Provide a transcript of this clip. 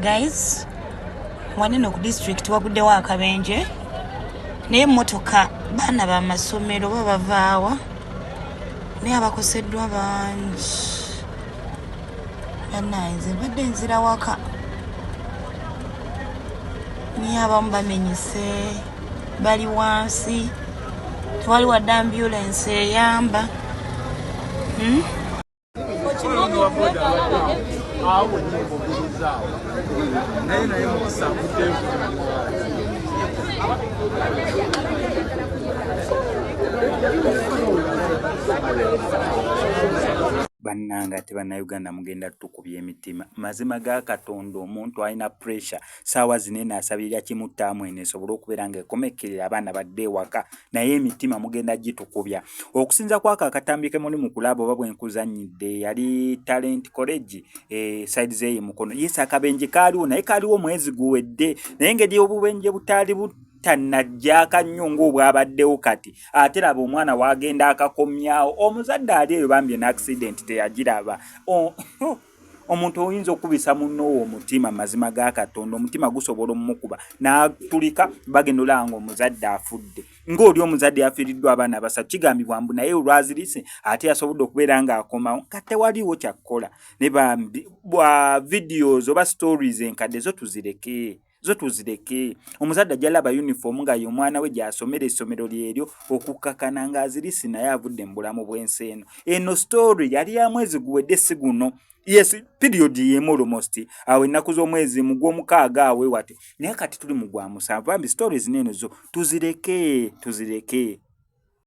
Guys, waneno ku district waguddewo akabenje, naye emmotoka baana bamasomero babavaawa, naye abakoseddwa bangi. Bannange, nze mbadde nzira waka, naye abamu bamenyese, bali wansi, tewali wadde ambulensi eyamba, Awo nyimbo gulizaawo, naye mukisa aguddeyo. Bannange, ate Bannayuganda mugenda tukubya emitima. Mazima ga Katonda, omuntu alina pressure saawa zino eno asabirira kimu, ttaamu eno esobole okubeera ng'ekomekkerera, abaana badde ewaka, naye emitima mugenda gitukubya. Okusinza kwako akatambi ke muli mu kulaba oba bwenkuzannyidde, yali Talent College, side z'eyo Mukono. Yes, akabenje kaaliwo, naye kaaliwo omwezi guwedde, naye engeri obubenje butaali butannajjaaka nnyo ng'obwabaddewo kati. Ate laba omwana wagenda akakomyawo, omuzadde ali eyo bambi ne accident teyagiraba. Omuntu oyinza okukubisa munnowo omutima, mazima ga Katonda, omutima gusobola omumukuba n'atulika. Bagenda olaba nga omuzadde afudde, ng'oli omuzadde yafiiriddwa abaana basatu, kigambibwa mbu naye olwazirise ate yasobodde okubeera ng'akomawo nga tewaliiwo kyakkola. Ne bambi bwa videos oba stories enkadde zo tuzireke, zo tuzireke. Omuzadde ajja laba uniform nga ye omwana we gy'asomera, essomero lyeryo, okukkakana ng'azirisi, naye avudde mu bulamu bw'ensi eno. Eno story yali ya mwezi guwedde, si guno. Yes, period yemu almost awo, ennaku z'omwezi mu gw'omukaaga awe wati, naye kati tuli mu gwa 7. Bambi, stories neeno zo tuzireke, tuzireke.